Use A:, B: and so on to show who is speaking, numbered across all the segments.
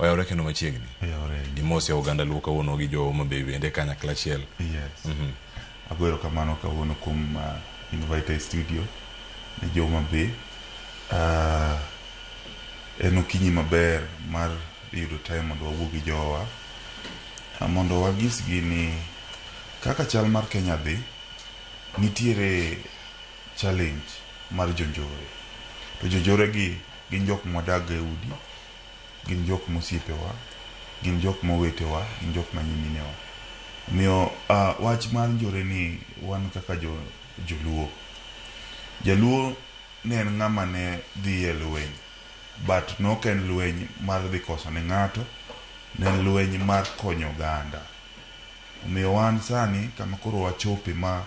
A: Oyawre kendo machiegni.
B: Oyawre.
A: Imosi oganda Luo kawuono gi jo Homa Bay bende kanyakla achiel.
B: Yes. Ago erokamano kawuono kuom invite e studio ne jo Homa Bay. En okinyi maber mar yudo time mondo wawuo gi jowa mondo wanyisgi ni kaka chal mar Kenya dhi, nitiere challenge mar jonjore. To jonjore gi gin jok mwadak go e udi, gin jok mosiepewa, gin jok mowetewa, gin jok ma nyiminewa. Omiyo wach mar njore ni wan kaka jo joluo. Jaluo ne en ng'ama ne dhi e lweny but nok en lweny mar dhi koso ne ng'ato, ne en lweny mar konyo oganda. Omiyo wan sani kama koro wachope ma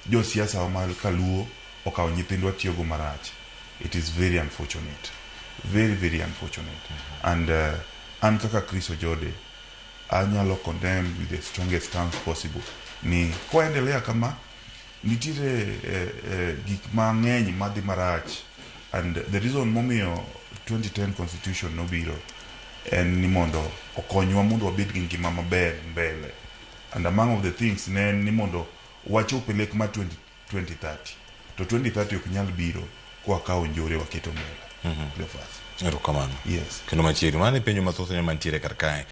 B: josiasa wa ma kaluo okawo nyithindwa tiyogo marach. It is very unfortunate. Very, very unfortunate. And an kaka Chris Ojode, anyalo condemn with the strongest terms possible ni kwaendelea kama nitiere gik mang'eny madhi marach and the reason momiyo 2010 constitution nobiro en ni mondo okonywa mondo wabed gi ngima maber mbele and among of the things ne en ni mondo wachop e lek mar 20, 2030 to 2030 ok nyal biro kwakawo njore waketo mbele. Cleophas.
A: Erokamano.
B: Yes.
A: Kendo machiegni, mano e penjo mathoth mantiere kar kae.